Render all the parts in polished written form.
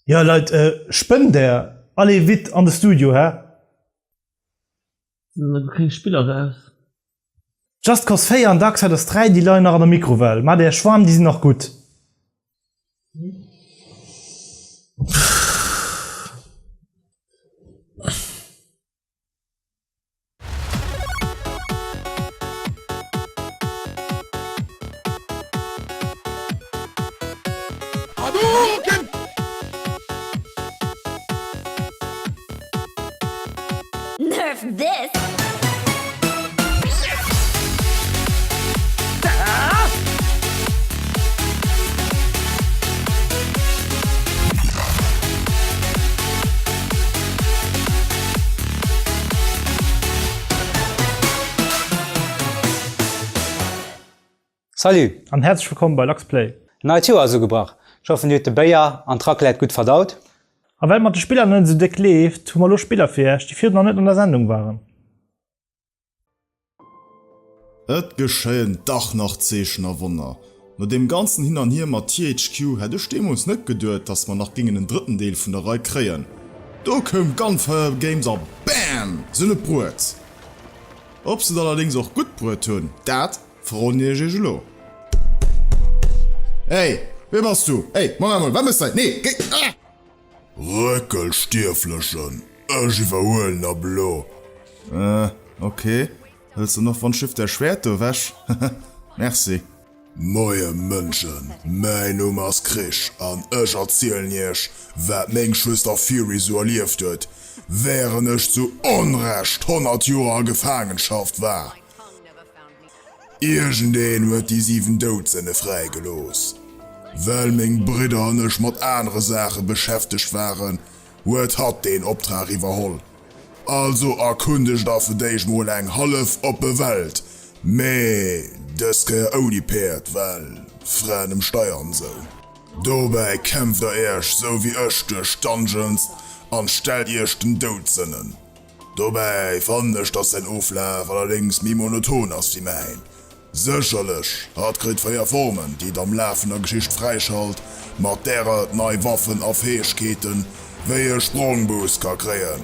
Jo Leit, spënnt der? Allez vite an de Studio, hä? Sinn nach keng Spiller raus? Just Cause 4 an Darksiders 3 déi leien nach an der Mikrowell. Maacht är Schwamm, déi sinn nach gutt. Nerf this! Salut! An häerzlech wëllkomm bei Luxplay! En neit Joer ass ugebrach. Ech hoffen dir hutt de Béier an d'Raclette gutt verdaut. A well et mat de Spiller net esou déck leeft, hu mer elo Spiller fir iech, déi virdrun nach net an der Sendung waren. Et geschéien dach nach Zeechen a Wonner. No deem ganzen Hin an Hier mat THQ hätt ech deemools net geduet, dass mer nach géingen en drëtten Deel vun der Rei kréien. Do koum Gunfire Games a BAM! Se hunn et bruet! Ob se et allerdéngs och gutt bruet hunn, dat verroden iech iech elo. Hey, wee bass du? Hey, Moment mol, wat mëss de hei? Nee, géi! Ah! Réckel, Stierflechen, ech iwwerhuelen ab elo. Äh, ok. Hëls de nach wann Schiff däi Schwäert do ewech? Haha, merci. Moie Mënschen, mäin Numm ass Krich an ech erzielen iech wat meng Schwëster Fury sou erlieft huet, wärend ech zu Onrecht 100 Joer a Gefaangenschaft war. Iergendeen huet déi 7 Doudsënne fräigelooss. Well meng Bridder an ech mat anere Saache beschäftegt waren, huet hatt deen Optrag iwwerholl. Also erkundegt der fir d'éischt mol eng hallef oppe Welt, mee dës Kéier ouni Päerd, well Fraen um Steier an esou. Dobäi kämpft der iech sou wéi ech duerch d'Dungeons an stellt iech den Doudsënnen. Dobäi fannen ech dass säin Oflaf allerdéngs méi monoton ass wéi mäin. Sécherlech, hatt kritt 4 Formen, déi et am Laf vun der Geschicht fräischalt, mat därer et nei Waffen a Fäegkeeten, wéi e Sprongboost ka kréien.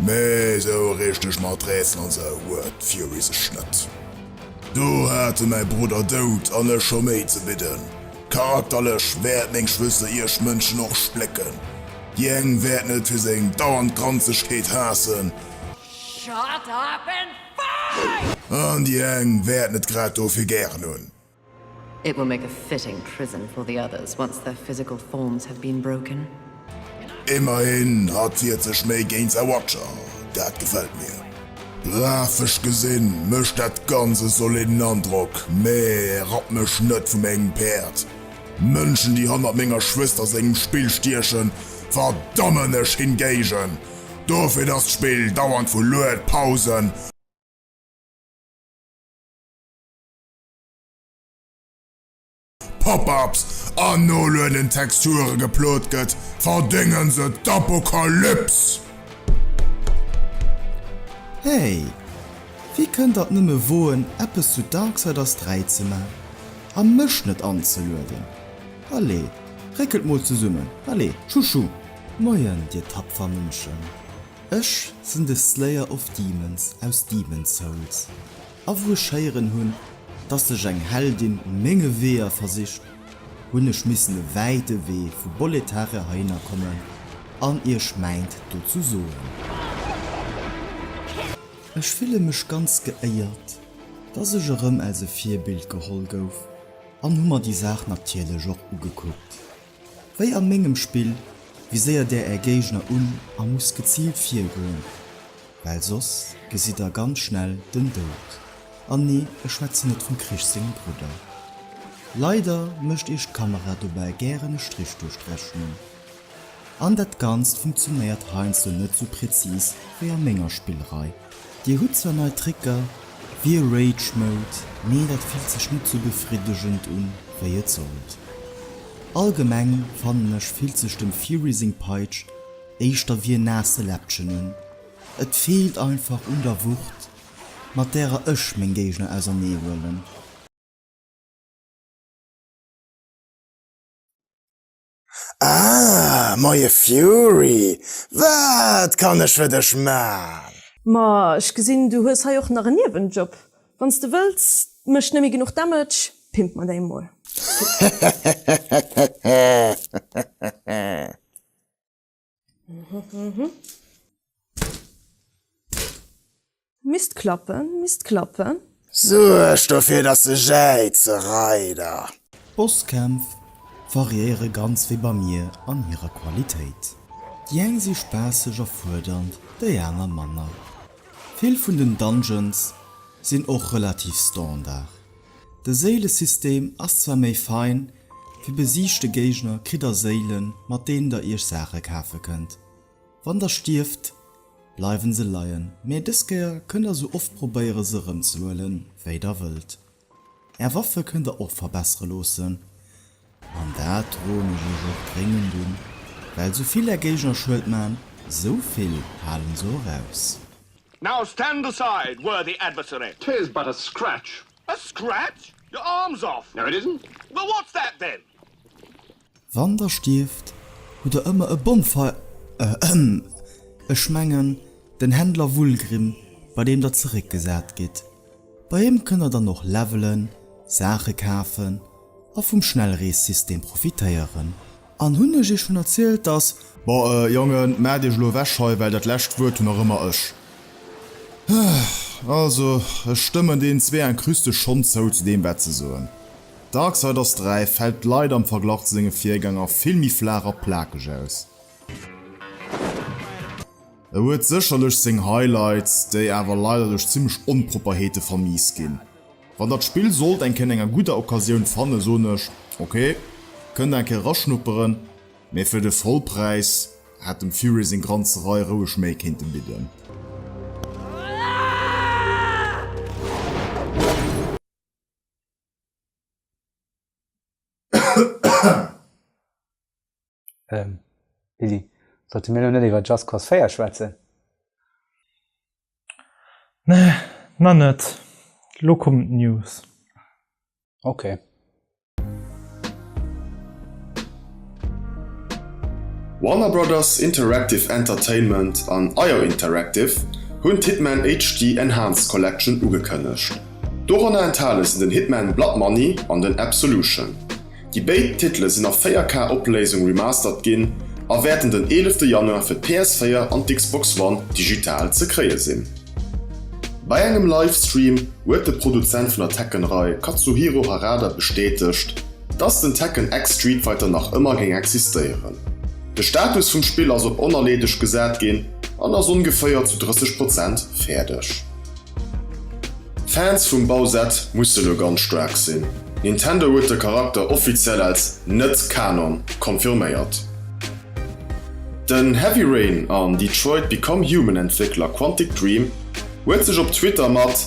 Mee sou richteg mat Rätsel an sou huet d'Fury sech net. Do hate mäi Brudder Doud an ech scho méi ze bidden. Charakterlech wäert meng Schwëster iech Mënschen och splécken. Déi eng wäerten et fir seng dauernd Granzegkeet haassen. Shut up and fight! An déi eng wäerten et grad dofir gären hunn. It will make a fitting prison for the others once their physical forms have been broken. Immerhin, hatt wiert sech méi géint säi Watcher, dat gefält mir. Grafesch gesinn mécht dat Ganz e solidden Androck, mee rapp mech net vu mengem Päerd. Mënschen déi hannert menger Schwëster sengem Spill stiechen, verdammen ech hingéigen dofir dass d'Spill dauernd vu Luedpausen, Pop-Ups an noluedenden Texture geplot gëtt, verdéngen se d'Apokalyps! Hey, wéi kënnt der et nëmme woen eppes zu Darksiders 3 ze man a mech net anzelueden? Allez, réckelt mol zesummen, allez, chouchou! Moien dir tapfer Mënschen, ech sinn de Slayer of Demons aus Demon's Souls, a wou ech héieren hunn dass sech eng Heldin u menge Weeër versicht, hunn ech missen e wäite Wee vu Boletaria heihinner kommen an iech mäint dozou soen. Ech fille mech ganz geéiert dass ech erëm als e Virbild geholl gouf an hu mer déi Saach natierlech och ugekuckt. Wéi a mengem Spill viséiert där är Géigner un a musst geziilt virgoen, well soss gesitt der ganz schnell den Doud. An nee, ech schwätzen net vum Krich sengem Brudder. Leider mécht iech d'Kamera dobäi gären e Strich duerch d'Rechnung. An dat Ganzt funktionéiert heiansdo net sou präzis wéi a menger Spillrei. Dir hutt zwar nei Tricker, wéi e Rage Mode, mee dat fillt sech net sou befriddegend un wéi et sollt. Allgemeng fannen ech fillt sech dem Fury seng Peitsch éischter wéi en naasse Läppchen un. Et feelt einfach un der Wucht mat därer ech meng Géigner ausernee huelen. Ah! Moie Fury, wat kann ech fir dech man? Ma ech gesinn du hues hei och nach en Niewenjob. Wanns de wëlls, mécht nemmi genuch Damage, pimp mer déi mol. Misst klappen, misst klappen. Suerg dofir dass se jäize, Reider! D'Bosskämpf variéiere ganz wéi bei mir an hirer Qualitéit. Déi eng si spaasseg a fuerdernd, déi aner manner. Vill vun den Dungeons sinn och relativ standard. De Séilesystem ass zwar méi fein, fir besiegte Géigner kritt der Séilen mat deenen der iech Saache kafe kënnt. Wann der stierft bleiwen se leien, mee dës Kéier kënnt der sou oft probéiere se erëmzehuelen wéi der wëllt. Är Waffe kënnt der och verbessere loossen an dat roen ech iech och dréngend un, well sou vill är Géigner Schued man, sou vill halen se och aus. Now stand aside, worthy adversary. 'Tis but a scratch. A scratch? Your arm's off. No, it isn't. Well, what's that then? Wann der stierft, hutt der ëmmer e Bonfire, ehem, ech mengen den Händler Vulgrim, bei deem der zeréckgesat gitt. Bei him kënnt der dann och levelen, Saache kafen a vum Schnellreessystem profitéieren. An hunn ech iech schonn erzielt, dass. Bon, Jongen, maacht iech elo ewech hei, well dat lescht Wuert hunn nach ëmmer ech. Also, ech stëmmen deenen zwee Incruste schonn zou zu deem wat se soen. Darksiders 3 fält leider am Verglach zu senge Virgänger vill méi flaach a plakeg aus. E huet sécherlech seng Highlights, déi awer leider duerch zimmlech Onpropperheete vermiest ginn. Wann der d'Spill sollt eng Kéier an enger gudder Occasioun fannen, soen ech, ok, kënnt eng Kéier eraschnupperen, mee fir de Vollpräis hätt dem Fury seng Granzerei roueg méi kéinten bidden. Lydie, sollte mir elo net iwwer Just Cause 4 schwätzen? Nee, nach net. Lo kommen d'News. Ok. Warner Brothers Interactive Entertainment an IO Interactive hunn d'Hitman HD Enhanced Collection ugekënnegt. Doranner enthale sinn den Hitman Blood Money an den Absolution. Déi béid Titele sinn a 4K Opléisung remastered ginn a wäerten den 11 Januar fir d'PS4 an d'Xbox One digital ze kréie sinn. Bei engem Livestream huet de Produzent vun der Tekken-Rei Katsuhiro Harada bestätegt, dass den Tekken X Street Fighter nach ëmmer géing existéieren. De Status vum Spill ass op onerleedegt gesat ginn an ass ongeféier zu 30 Prozent fäerdeg. Fans vum Bowsette musse lo ganz staark sinn, Nintendo huet de Charakter offiziell als net Kanon confirméiert. Den Heavy Rain an Detroit Become Human Entwéckler Quantic Dream huet sech op Twitter mat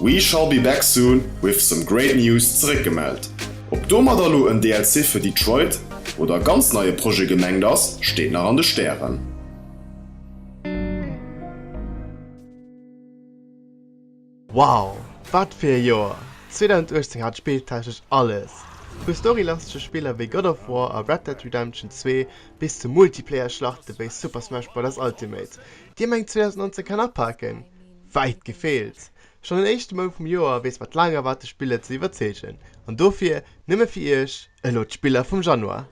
We shall be back soon with some great news zeréckgemellt. Ob domadder lo en DLC fir Detroit oder e ganz neie Projet gemengt ass, steet nach an de Stären. Wow, wat fir e Joer! 2018 hat spilltechnesch alles, vu storylastege Spiller wéi God of War a Red Dead Redemption 2 bis zu Multiplayer-Schlachte wéi Super Smash Bros. Ultimate. Dir mengt 2019 kann apaken? Wäit gefeelt! Schonn den éischte Mount vum Joer weess mat laang erwaarte Spiller ze iwwerzeegen an dofir, nëmme fir iech, elo d'Spiller vum Januar.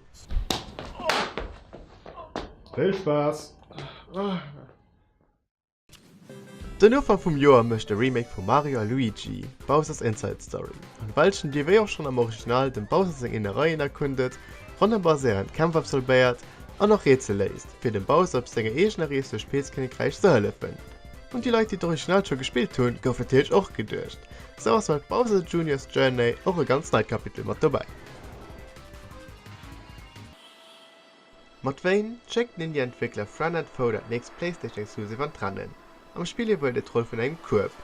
Vill Spaass! Den Ufank vum Joer mécht de Remake vu Mario a Luigi, Bowser's Inside Story, an welchen dir wéi och schonn am Original dem Bowser seng Innereien erkundet, wonnerbar séier Kämpf absolvéiert an och Rätsel léist, fir dem Bowser op senger eegener Rees duerch d'Pilzkinnekräich ze hëllefen. Un déi Leit déi d'Original scho gespillt hunn, gouf natierlech och geduecht, sou ass mat Bowser Junior's Journey och e ganz neit Kapitel mat dobäi. Mat Wéin schéckt den Indie-Entwéckler Friend and Foe dat nächst PlayStation Exclusive an d'Rennen. Am Spill iwwerhëlt dir d'Roll vun engem Kueb,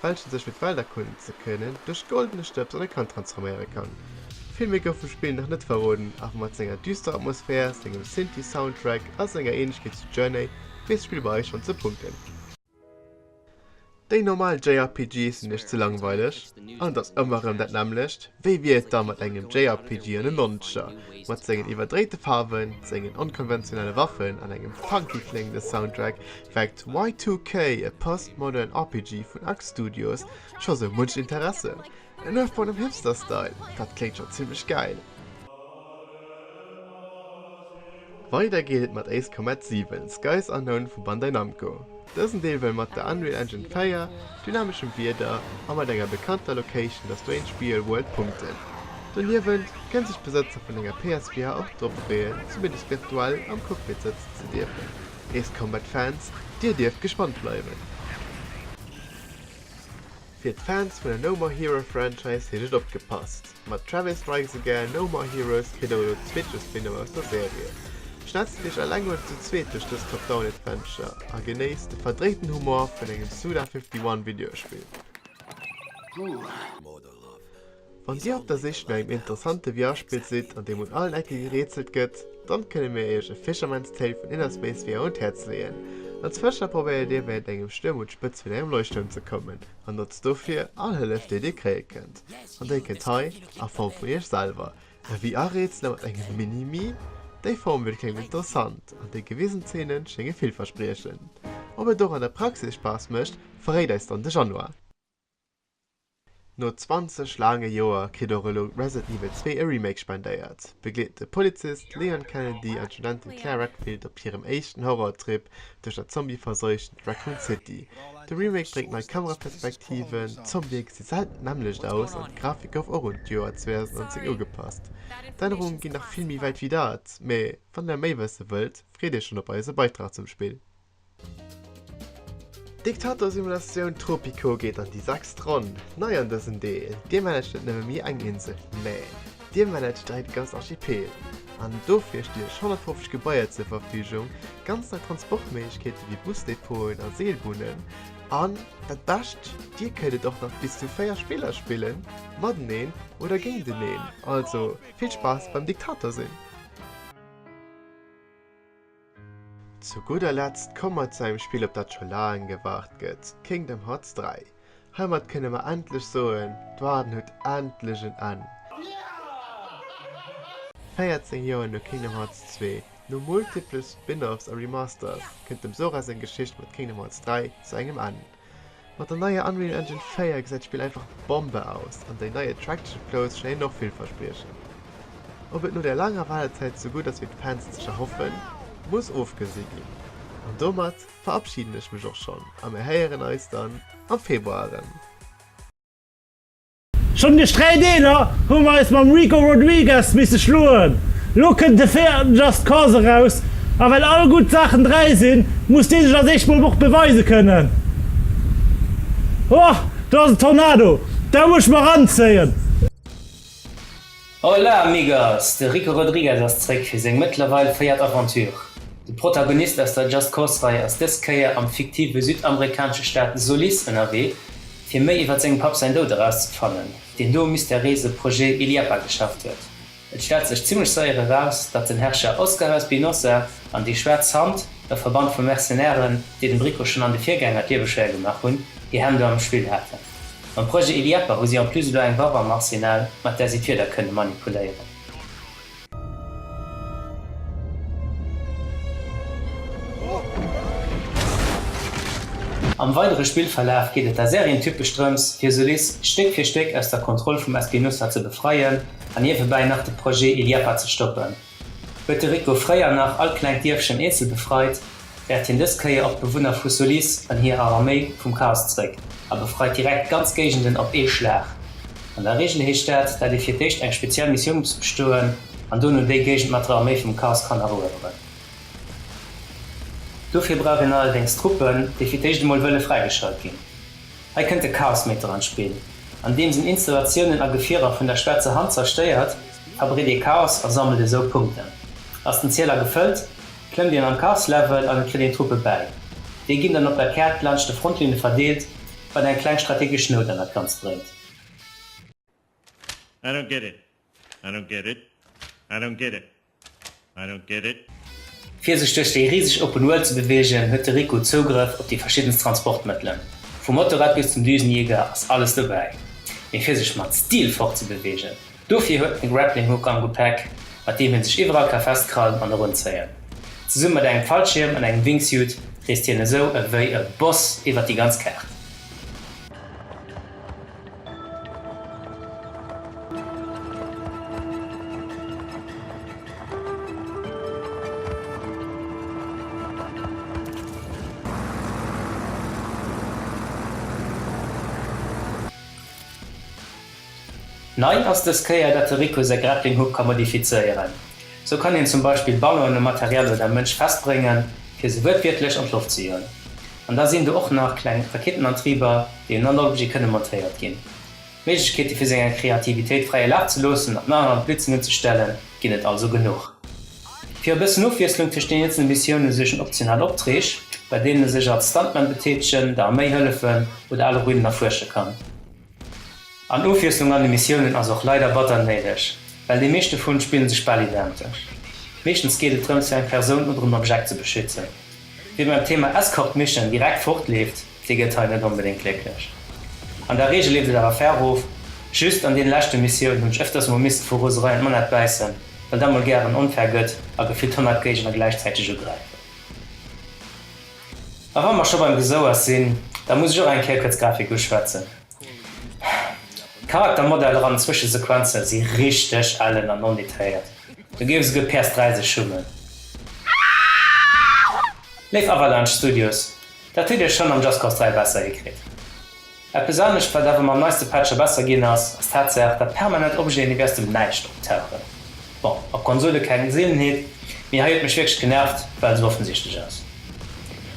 welchen sech fir d'Welt erkunden ze kënnen duerch goldene Stëbs an e Kand transforméiere kann. Vill méi gouf vum Spill nach net verroden, awer mat senger düsterer Atmosphär, sengem Synthie-Soundtrack a senger Ähnlechkeet zu Journey weess d'Spill bei eis schonn ze punkten. Déi normal JRPGs sinn iech ze langweileg? An et ass ëmmer erëm dat nämmlecht? Wéi wier et da mat engem JRPG an den Nonzeger, mat sengen iwwerdréite Faarwen, sengen onkonventionelle Waffen an engem funky kléngende Soundtrack weckt Y2K, e Postmodern RPG vun Axe Studios, scho sou muncht Interesse. En Urban am Hipster-Style, dat kléngt schon zimmlech gäil. Weider geet et mat Ace Combat 7, Skies Unknown vu Bandai Namco. Dësen Deel wëll mat der Unreal Engine 4, dynameschem Wieder a mat enger bekannter Location der Strange Real World punkten. Doniewent kënnen sech d'Besëtzer vun enger PSVR och drop freeën, zumindest virtuell am Cockpit sëtzen ze dierfen. Ace Combat Fans, dir dierft gespannt bleiwen! Fir d'Fans vun der No More Hero Franchise heescht et opgepasst! Mat Travis Strikes Again, No More Heroes kritt der elo d'Switch e Spin-off aus der Serie. Schnetzelt iech eleng oder zu zweet duerch dëst Top-Down Adventure a genéisst de verdréiten Humor vun engem Suda 51 Videospill. Wann dir op der Sich no engem interessante VR-Spill sidd, an deem un allen Ecke gerätselt gëtt, dann kënne mir iech A Fisherman's Tale vun Innerspace VR un d'Häerz leeën. Als Fëscher probéiert dir wärend engem Stuerm un d'Spëtz vun engem Leuchttuerm ze kommen an notzt dofir all Hëllef déi dir kréie kënnt. An déi kënnt hei a Form vun iech selwer. E VR-Rätsler mat engem Mini-Me? Déi Formel kléngt interessant an déi gewisen Zeene schénge villverspriechend. Ob et och an der Praxis Spaass mécht, verréit eis dann de Januar. No 20 laange Joer kritt och elo Resident Evil 2 e Remake spendéiert. Begleet de Polizist Leon Kennedy an d'Studentin Claire Redfield op hirem éischten Horror-Trip duerch dat zombie-verseuchtent Raccoon City. De Remake bréngt nei Kameraperspektiven, d'Zombië gesi selten d'nämmlecht aus an d'Grafik gouf och un d'Joer 2019 ugepasst. D'Ännerunge ginn nach vill méi wäit wéi dat, mee wann der méi wësse wëllt, freet iech schonn op eise Beitrag zum Spill. D'Diktatorsimulatioun Tropico geet an déi sechst Ronn. Nei an dësem Deel, Dir managt net nëmme méi eng Insel, mä Dir managt direkt e ganzen Archipel. An dofir stinn iech 150 Gebaier zur Verfügung, ganz nei Transportméiglechkeete wéi Busdepoten a Seelbunnen an, dat Bescht, Dir kënnt et och nach bis zu 4 Spiller spillen, mateneen oder géinteneen. Also vill Spaass beim Diktator sinn! Zu gudder Letzt komme mer zu engem Spill op dat scho laang gewaart gëtt, Kingdom Hearts 3. Heimat kënne mer endlech soen, d'Waarden huet endlech en Enn. 14 Joer no Kingdom Hearts 2, no multiple Spin-offs a Remasters, kënnt dem Sora seng Geschicht mat Kingdom Hearts 3 zu engem Enn. Mat der neier Unreal Engine 4 gesäit d'Spill einfach Bombe aus an déi nei Attraction Flows schéngen och villverspriechend. Ob et no der laanger Waardezäit sou gutt ass wéi d'Fans et sech erhoffen, muss ofgesi ginn. An domat verabschiden ech mech och schonn a mir héieren eis dann am Februar erëm. Schonn duerch 3 Deeler hu mer eis mam Rico Rodriguez misse schloen. Lo kënnt de véierten Just Cause eraus a well all gutt Saachen 3 sinn, muss dee sech als éischt mol och beweise kënnen. Oh, do ass en Tornado, da muss ech mer eranzéien. Hola amigos! De Rico Rodriguez ass zréck fir seng mëttlerweil véiert Aventure. De Protagonist aus der Just Cause-Rei ass dës Kéier am fiktive südamerikanesche Staat Solis ënnerwee, fir méi iwwer sengem Papp säin Doud erauszefannen, deen do um mysteréise Projet Illapa geschafft huet. Et stellt sech zimmlech séier eraus, datt den Herrscher Oscar Espinosa an déi Schwaarz Hand, e Verband vu Mercenairen, déi dem Rico schonn an de Virgänger d'Liewe schwéier gemaach hunn, hir Hänn do am Spill haten. Mam Projet Illapa hu si en plus elo eng Waff am Arsenal, mat där si d'Wieder kënne manipuléieren. Am weidere Spillverlaf geet et da serientypesch drëms, fir Solis Stéck fir Stéck aus der Kontroll vum Espinosa ze befreien an niewebäi nach de Projet Illapa ze stoppen. Huet de Rico fréier nach all klengt Dierfchen eenzel befreit, werft hien dës Kéier och d'Bewunner vu Solis an hir Arméi vum Chaos zréck a befreit direkt ganz Géigenden op ee Schlag. An der Reegel heescht dat, dat ee fir d'éischt eng speziell Missioun muss bestoen an dono déi Géigend mat der Arméi vum Chaos kann erueweren. Dofir brauch een allerdéngs Truppen, déi fir d'éischt emol wëlle fräigeschalt ginn. Hei kënnt de Chaosmeter an d'Spill. Andeems en Installatiounen a Gefierer vun der schwaarzer Hand zerstéiert, verbreet ee Chaos a sammelt esou Punkten. Ass den Zieler gefëllt, klëmmt een am Chaos-Level an et kritt een Truppe bäi. Déi ginn dann op der Kaart laanscht de Frontlinne verdeelt, wat eng kleng strategesch Nout an dat Ganzt bréngt. I don't get it. I don't get it. I don't get it. I don't get it. Fir sech duerch déi riseg Open World ze beweegen, huet de Rico Zougrëff op déi verschiddenst Transportmëttelen. Vum Motorrad bis zum Düsenjäger ass alles dobäi. Mee fir sech mat Stil fortzebeweegen, dofir huet en e Grappling Hook am Gepäck, mat deem hien sech iwwerall ka festkrallen an erunzéien. Zesumme mat engem Fallschierm an engem Wingsuit reest hien esou ewéi e Boss iwwert déi ganz Kaart. Nei ass dës Kéier, dat de Rico säi Grappling Hook ka modifizéieren. Sou kann hien zum Beispill Ballonen um Material oder Mënsch festbréngen, fir se wuertwiertlech an d'Loft ze joen. An da sinn do och nach kleng Rakéitenantriber, déi un all Objet kënne montéiert ginn. Méiglechkeete fir senger Kreativitéit fräie Laf ze loossen an allerhand Blitzen unzestellen, ginn et also genuch. Fir e bëssen Ofwiesslung tëscht den eenzele Missioune suergen optional Opträg, bei deenen e sech als Stuntman betätegen, der Arméi hëllefen oder ale Ruinen erfuersche kann. An Ofwiesslung an de Missiounen ass och leider batter néideg, well déi meescht dovun spillen sech bal identesch. Meeschtens geet et drëms fir eng Persoun oder en Objekt ze beschützen. Wie beim Thema Escort Mission direkt fortleeft, dee gëtt hei net onbedéngt glécklech. An der Reegel leeft et awer fair of, just an deene leschte Missiounen hunn ech ëfters mol misste vu Roserei an d'Manett bäissen, well da mol gären onfair gëtt a gefillt 100 Géigner gläichzäiteg ugräifen. A wa mer scho beim Gesouers sinn, da muss ech och eng Kéier kuerz d'Grafik uschwätzen. D'Charaktermodeller an Zwëschesequenze si richteg ellen an ondetailléiert, do géif esouguer d'PS3 sech schummen. Léif Avalanche Studios, dat hutt dir schonn am Just Cause 3 besser hikritt. Eppes anescht wat awer mam neiste Patch scho besser ginn ass, ass d'Tatsaach dat permanent Objeten ewéi aus dem Näischt optauchen. Bon, op Konsole keng Seelenheet, mee hei huet mech wierklech genervt well et esou offensichtlech ass.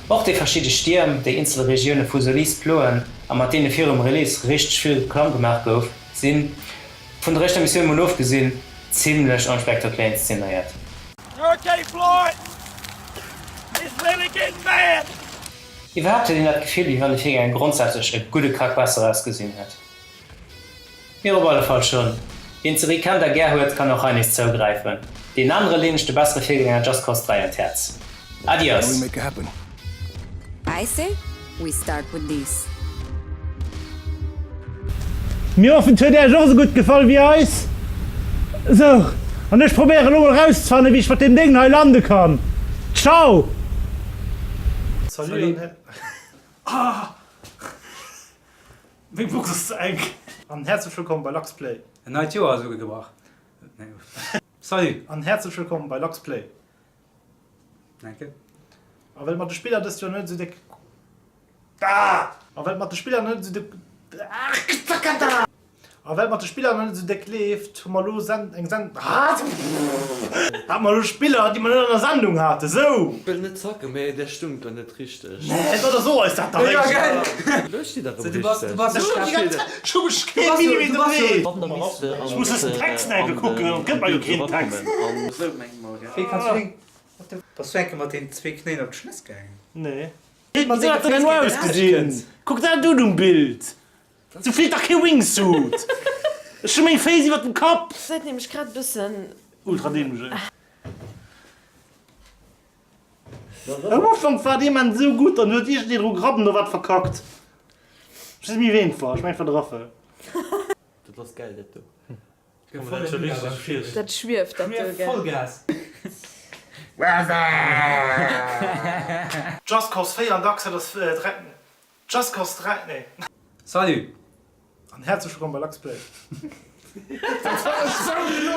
Och déi verschidde Stierm, déi eenzel Regioune vu Solis ploen a mat deene virum Release richteg vill Reklamm gemaach gouf, sinn, vun der éischter Missioun mol ofgesinn, zimmlech onspektakulär inszenéiert. Iwwerhaapt huet een dat Gefill, wéi wann de Virgänger grondsätzlech e gudde Krack besser ausgesinn hätt. Mir op alle Fall schonn. Wien d'Serie kennt a gär huet, kann och hei nees zougräifen. Deenen anere leen ech de bessere Virgänger Just Cause 3 un d'Häerz. Adios! I say we start with these. Mir hoffen et huet äech och esou gutt gefall wéi eis. Sou, an ech probéieren elo mol rauszefannen wéi ech mat deem Déng hei lande kann. Ciao! Salut! Ah! Meng Box ass ze enk. An häerzlech wëllkomm bei Luxplay. En neit Joer ass ugebrach. Salut! An häerzlech wëllkomm bei Luxplay. Danke. A well et mat de Spiller dëst Joer net esou déck. Ah! A well et mat de Spiller net esou déck. A well et mat de Spiller net esou déck leeft, hu mer elo Sen eng Sen hate mer elo Spiller, déi mer net an der Sendung haten. Sou! Wëll net zacken, mee där stung do net richteg. Nee, da so eis dat dach éischter. Lo steet dat erëm richteg. Ech hu mech kee Millimeter breet. Ech muss dësen Text nach eng Kéier kucken, et gëtt mer jo keen Text. Wéi kanns du deng. Bass du enke mat den zwee Knéien op d'Schnëss gaangen? Nee. Wéi huet dat denn elo ausgesinn? Kuck dat un um Bild. Sou flitt dach kee Wingsuit! Ech hu meng Féiss iwwert dem Kapp! Säit nämlech grad e bëssen. Ultra dämlech ey. Am Ufank war dee Mann sou gutt, dann huet iergendeen dru gerappt an do war et verkackt. Ech weess net méi ween et war, ech mengen et war de Raphael. Dat ass gäil dat do. Ech kann mer dat scho richteg virstellen. Dat schwieft dat do, gell? Vollgas! Just Cause 4 an Darksiders 3. Just Cause 3, nee. Salut! An häerzlech wëllkomm bei Luxplay. Dat war esou laang!